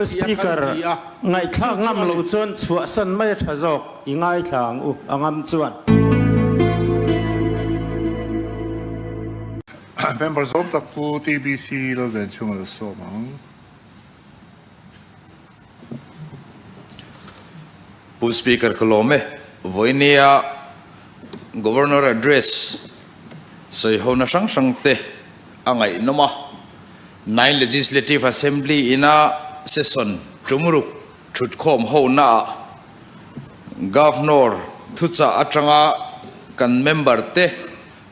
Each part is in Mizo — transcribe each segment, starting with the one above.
Speaker, Ngaihthlak ngam lo chuan chhuahsan mai a tha zawk, i ngaithla ang u, a ngam chuan. Member zawm tak Pu TBC Lalvenchhunga lo sawm ang. Pu Speaker ka lawm e. Vawinia Governor Address sawihona hrang hrang te a ngaihnawm a. Nine Legislative Assembly ina session tumruk thutkhawm honaah Governor thuchah atanga kan member te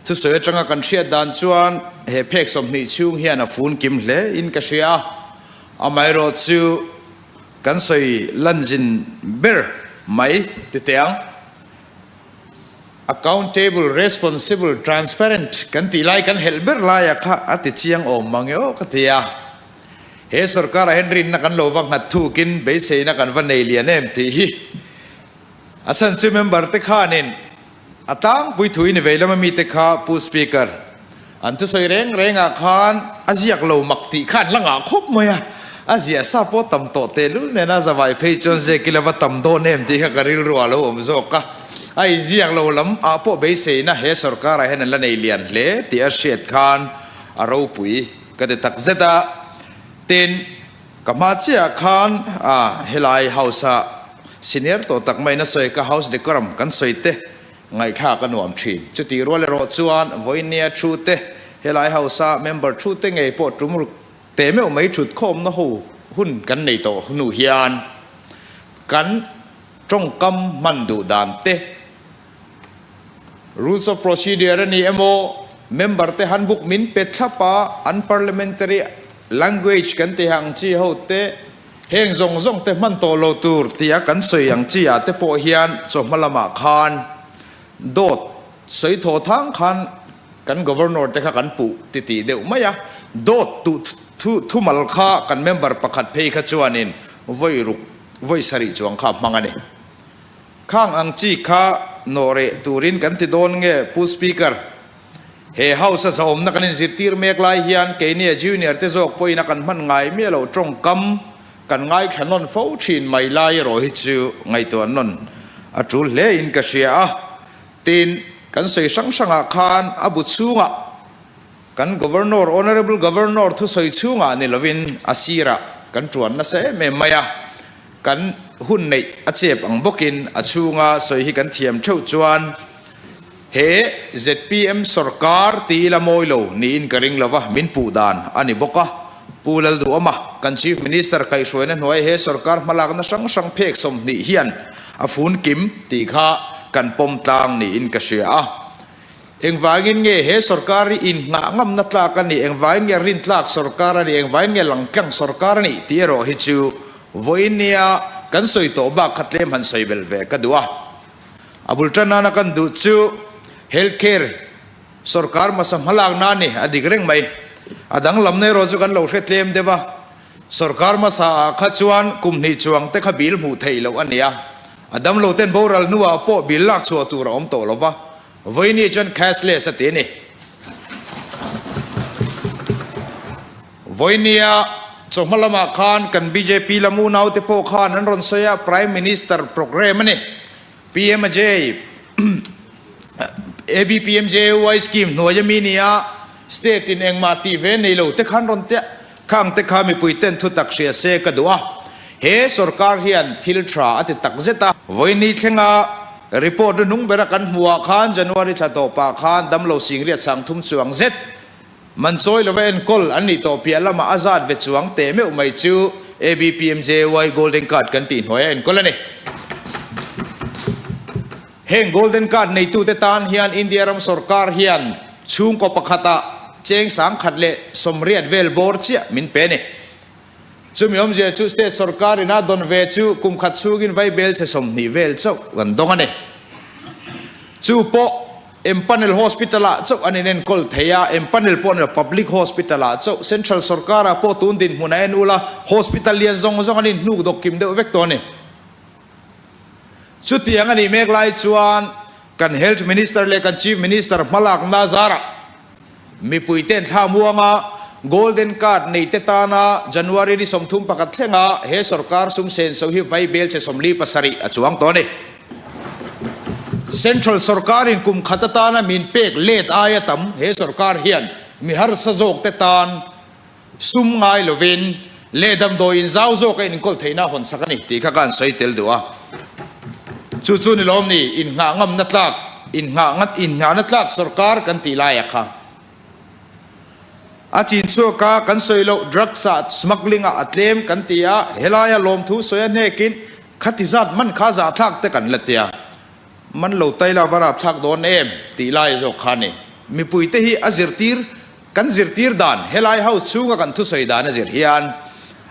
thusawi atanga kan hriat dan chuan he phek 20 chhung hian a fun kim hle in ka hria a, amaherawh chu kan sawi lanzin ber mai ti teh ang. Accountable, responsible, transparent kan tih lai kan helh ber laia kha a ti chiang awm mang e aw ka ti a. He sorkar ah hian rinna kan lo va nghat thukin beiseina kan va nei lian em tih hi a chhan chu member te khanin a tlangpui thu in i vei lama mite kha Pu Speaker an thusawi reng reng ah khan a ziak lo mak tih kha an la ngah khawp mai a, a ziah sa pawh tam tawh tehlul nena zavai phei chuan ziak ila va tam dawn em tih kha ka rilru ah lo awm zawk a. A inziak lo lam ah pawh beiseina he sorkar ah hian an la nei lian hle tih a hriat khan a ropui ka ti tak zet a. Tin, ka hma chiah ah khan a helai house ah senior tawh tak maiin a sawi ka house decorum kan sawi te ngaihthlak a nuam thin. Chutih rual erawh chuan vawinia thu te helai house ah member thu te ngei pawh tum ruk teh meuh mai thut khawmna ho hun kan nei tawh hnu hian kan Tawngkam hman duh dan te, Rules of Procedure a ni emaw, member te handbook min pe thlap a, an parliamentary language kan tih ang chi ho te, heng zawng zawng te hman tawh lo tur tia kan sawi ang chi ah te pawh hian chawhma lamah khan dawt sawi thaw thang khan kan Governor te kha kan puh titih deuh mai a, dawt tuh thumal kha kan member pakhat phei kha chuanin vawi ruk Vawi sarih chuang kha a hmang a ni. Khang ang chi kha nawhreh turin kan ti dawn nge Pu Speaker? He House a zahawmna kan inzirtir mek lai hian keini a junior te zawk pawhin a kan hman ngai miah loh tawngkam kan ngaithla nawn fo thin mai lai erawh hi chu ngaihtuah nawn a tul hle in ka hria a. Tin, kan sawi hrang hrangah khan a bu chhungah Kan Governor, Honourable Governor thusawi chhungah ni lovin a sirah kan tuan nasa em em mai a, kan hun neih a chep ang bawkin a chhunga sawi hi kan thiam theuh chuan he zpm sorkar ti ila mawi lo niin ka ring lova min puh dan a ni bawk a. Pu Lalduhawma, kan Chief Minister kaihhruaina hnuai he sorkar hmalakna hrang hrang phek 20 hian a fun kim tih kha kan pawm tlang niin ka hria a. Engvangin nge he sorkar hi inngah ngamna tlak a nih, engvangin nge rintlak sorkar a nih, engvangin nge langtlang sorkar a nih tih erawh hi chu vawiin nia kan sawi tawh bak kha tlem han sawi belh ve ka duh a. A bul tan nana kan duh chu Health Care sorkar hmasa hmalakna a ni, a dik reng mai. A danglamna erawh chu kan lo hre tlem deuh a, sorkar hmasa ah kha chuan kum hnih chuang te kha bill hmuh theih loh a ni a, a damlo ten boral hnuah pawh bill lak chhuah tur a awm tawh lo va. Vawiini chuan cashless a ti a ni. Vawiinia chawhma lamah khan kan bjp lam unaute pawh khan an rawn sawi a, Prime Minister programme a ni. PMJ, ABPMJAY scheme hnuai ami ni a, state in engmah tih ve nei lo te khan rawn tia, khang te kha mipui ten thutak hria se ka duh a. He sorkar hian thil tha a ti tak zet a. Vawiini thlenga Report ri hnung bera kan hmuhah khan January thla tawpah khan damlo singriat 3000 chuang zet man chawi lova enkawl an nih tawh piah lamah a zat ve chuang teh meuh mai chu ABPMJY Golden Card kan tih hnuaia enkawl a ni. Heng Golden Card neitute tan hian India ram sorkar hian chhungkaw pakhatah cheng 180 vel bawr chiah min pe a ni. Chumi awmzia chu state sorkar ina dawn ve chu kum khat chhungin vai bel chhe 20 vel chauh kan dawng a ni. Chu pawh Empanel Hospital ah chauh an inenkawl thei a, Empanel pawh ni lo Public Hospital ah chauh Central sorkar ah pawh tun dinhmun a en ula Hospital lian zawng zawng an inhnuk dawk kim deuh vek tawh a ni. Chutiang a nih mek lai chuan kan Health Minister leh kan Chief Minister hmalakna zarah, Mipuite'n thla muanga Golden Card neite tana January ni 31 thlenga he sorkar sum senso hi vaibelchhe 47 a chuang tawh a ni. Central sorkarin kum khat atana min pek let aia tam he sorkar hian mi harsa zawkte tan sum ngai lovin leh damdawi in zau zawk a inkawl theihna hawn sak a ni tih kha ka han sawi tel duh a. Chu chu ni lawm ni, innghah ngamna tlak, innghah innghahna tlak sorkar kan tih laia kha. A chin chhuak a, kan sawi loh drugs ah smuggling ah a tlem kan ti a, helaia lawmthu sawi a hnekin khati zat man kha zahthlak te kan la tia. Man lo tai la va rapthlak dawn em tih lai zawk kha a ni. Mipuite hi a zirtir Kan zirtir dan, helai house chhunga kan thusawi dan a zir hian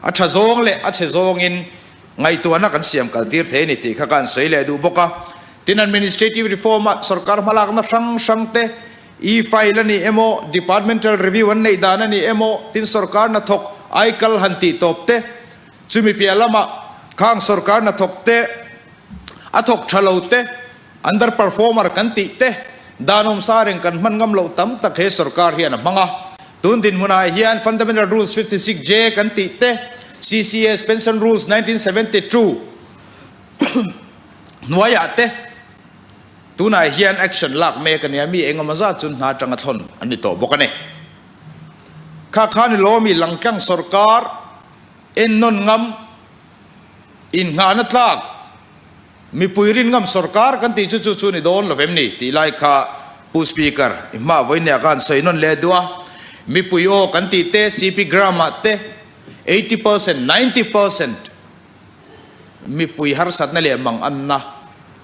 a tha zawng leh a chhe zawngin ngaihtuahna kan siam kaltir thei a ni tih kha ka han sawi leh duh bawk a. Tin, administrative reform a sorkar hmalakna hrang hrang te, e-file a ni emaw, departmental review an neih dan a ni emaw, tin sorkar hnathawk aikal han tih tawp te, chumi piah lamah khang sorkar hnathawk te a thawk tha lo te, Under performer kan tih te, dan awmsa reng kan hman ngam loh tam tak he sorkar hian a hmang a. Tun dinhmunah hian Fundamental Rules 56 J kan tih te, CCS Pension Rules 1972 hnuaiah te tunah hian action lak mek a nia, mi engemaw zat chu hna atanga thlawn an ni tawh bawk a ni. Kha kha ni lawmi langtlang sorkar ennawn ngam innghahna tlak Mipui rin ngam sorkar kan tih chu chu chu ni dawn lo vem ni tih lai kha Pu Speaker i hma vawinia khan sawi nawn leh duh a. Mipui aw kan tih te CP Gram ah te 80%, 90% mipui harsatna leh mang anna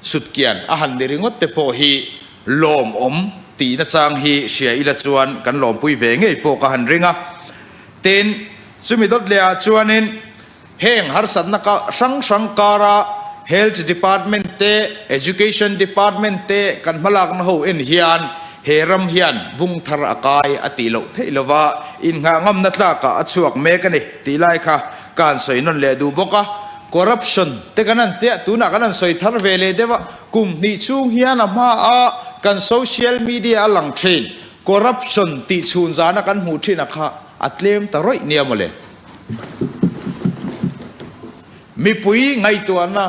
sutkian a han ni ringawt te pawh hi lawmawm tihna chang hi hria ila chuan kan lawmpui ve ngei pawh ka han ring a. Tin, chumi dawt leh ah chuanin Heng harsatna hrang hrang kara Health Department te, Education Department te kan hmalakna ho en hian he ram hian bung thar a kai a tih loh theih lova innghah ngamna tlakah a chhuak mek a ni tih lai kha ka han sawi nawn leh duh bawk a. Corruption te kan han tia, tunah kan han sawi thar ve leh deuh a, kum hnih chhung hian a hmaa kan social media a lang thin corruption tih chhun zana kan hmuh thin a kha a tlem ta rawih nia mawle. Mipui ngaihtuahna,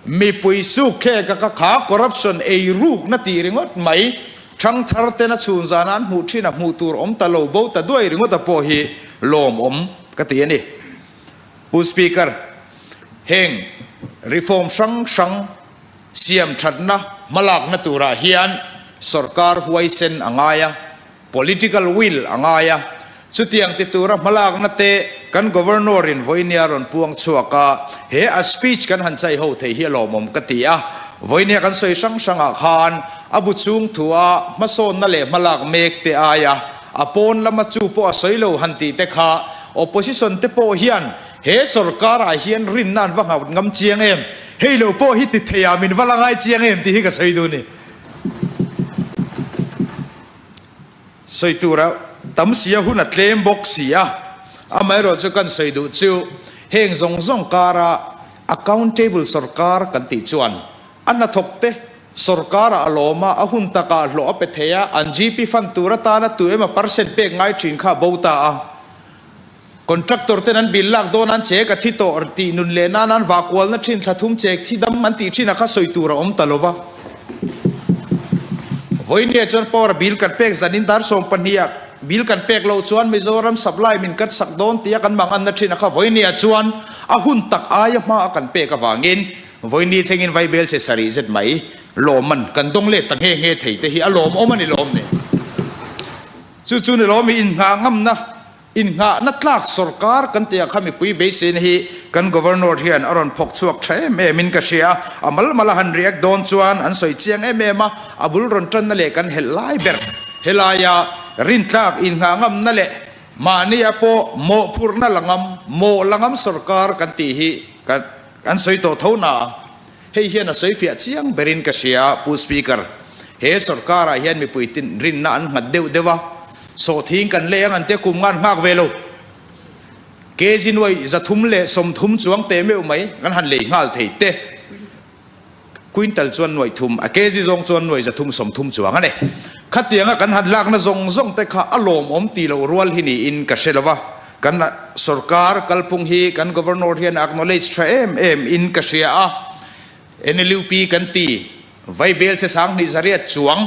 mipui sukhlek a ka kha corruption ei rukna tih ringawt mai, thangthar tena chhun zana an hmuh thin a hmuh tur awm ta lo bo ta duai ringawt a pawh hi lawmawm ka ti a ni. Pu Speaker, heng reform hrang hrang siam thatna hmalakna turah hian sorkar huaisen a ngai a, Political will a ngai a, chutiang ti tura hmalakna te kan Governor in vawinia rawn puang chhuak a, he a speech kan han chai ho thei hi a lawmawm ka ti a. Vawinia kan sawi hrang hrangah khan a bu chhung thu a hmasawnna leh hmalak mek te aia a pawn lama chu pawh a sawi lo han tih te kha opposition te pawh hian he sorkar ah hian rinna an va nghat ngam chiang em, hei lo pawh hi ti thei ah min va la ngai chiang em tih hi ka sawi duh a ni. Sawi tura tam si a, hun a tlem bawk si a. Amaherawh chu kan sawi duh chu heng zawng zawng kara accountable sorkar kan tih chuan a hnathawk te sorkarah a lawm a, a hun takah hlawh a pe thei a, an GP fund tur atana tu emaw percent pek ngai thin kha a bo ta a. Contractor ten an bill lak dawn an chek a thi tawh tih nun leh nan an vah kualna thin thla thum chek thi dam an tih thin a kha sawi tur a awm ta lo va. Vawinia chuan power bill kan pek zan in dar 12 ah bill kan pek loh chuan Mizoram supply min cut sak dawn tia kan mang anna thin a kha vawinia chuan a hun tak aia hma a kan pek avangin vawini thlengin vaibel che sarih zet mai lawmman kan dawng let ta nghe nghe thei te hi a lawmawm a ni lawm ni. Chu chu ni lawm i innghah ngamna Innghahna tlak sorkar kan tih ah kha mipui beiseina hi kan Governor hian a rawn phawk chhuak tha em em in ka hria. A mal mal a han react dawn chuan an sawi chiang em em a, a bul rawn tanna leh kan helh lai ber helaia rintlak innghah ngamna leh mahnia pawh mawhphurhna la ngam, mawh la ngam sorkar kan tih hi kan sawi tawh tho na a. Hei hian a sawi fiah chiang berin ka hria, Pu Speaker. He sorkarah hian mipui tin rinna an nghat deuh deuh a, sawhthing kan lei ang an tia kum ngan nghak ve lo. Kg nuai 330 chuang teh meuh mai kan han lei nghal thei te. Quintal chuan nuai thum, a kg zawng chuan nuai 330 chuang a ni. Khatianga kan han lakna zawng zawng te kha a lawmawm tih loh rual hi niin ka hre lo va, kan sorkar kalphung hi kan Governor hian a acknowledge tha em em in ka hria a, NLUP kan ti, Vaibel che 2000 riat chuang,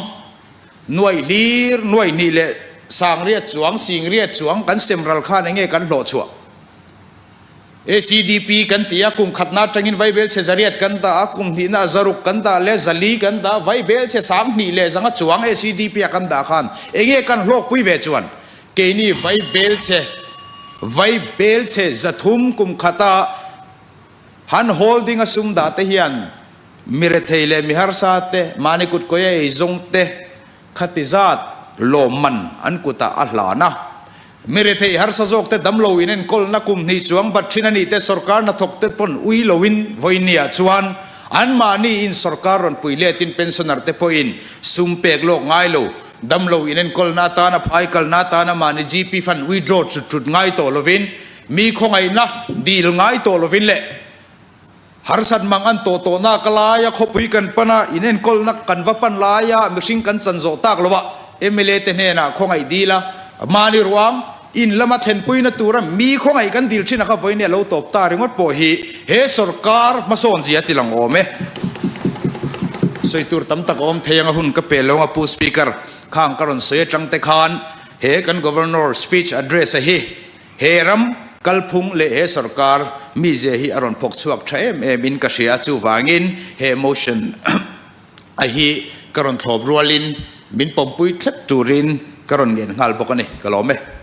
nuaih hlir, nuaih hnih leh sang riat chuang, sing riat chuang kan sem ral khan enge kan hlawh chhuah? ACDP kan ti a, kum khatna atangin Vaibel chhe 800 kan dah a, kum hnihna 600 kan dah leh 400 kan dah, Vaibel chhe 2000 leh 500 chuang ACDP a kan dah khan enge kan hlawkpui ve chuan keini Vaibel chhe Vaibel chhe 300 kum khata han holding a sum dah te hian mi rethei leh mi harsa te mahni kut kawia ei zawng te Khati zat lawmman an kutah a hlan a. Mi rethei harsa zawk te damlo in enkawlna kum hnih chuang bat thin a nih te sorkar hnathawk te pawn ui loin vawinia chuan anmahni in sorkar rawn pui letin pensioner te pawhin sum pek lawk ngai lo damlo in enkawlna atana phai kalna atana mahni GP fund withdraw chut chut ngai tawh lovin mi khawngaihna dil ngai tawh lovin leh Harsat mang an tawh tawhna ka laia khawpui kan pan a, inenkawlna kan va pan laia mihring kan chan zawh tak lo a, mla te hnenah khawngaih dil a, mahni ruang in lama thlenpuina tura mi khawngaih kan dil thin a kha vawiin a lo tawp ta ringawt pawh hi he sorkar hmasawn zia ti lang awm e. Sawi tur tam tak a awm thei ang a hun ka pe lo ang a Pu Speaker, khang ka rawn sawi atang te khan he kan Governor speech address a hi He ram kalphung leh he sorkar mizia hi a rawn phawk chhuak tha em em in ka hria a, chuvangin he motion a hi ka rawn thlawp rualin min pawmpui thlep turin ka rawn ngen nghal bawk a ni. Ka lawm e.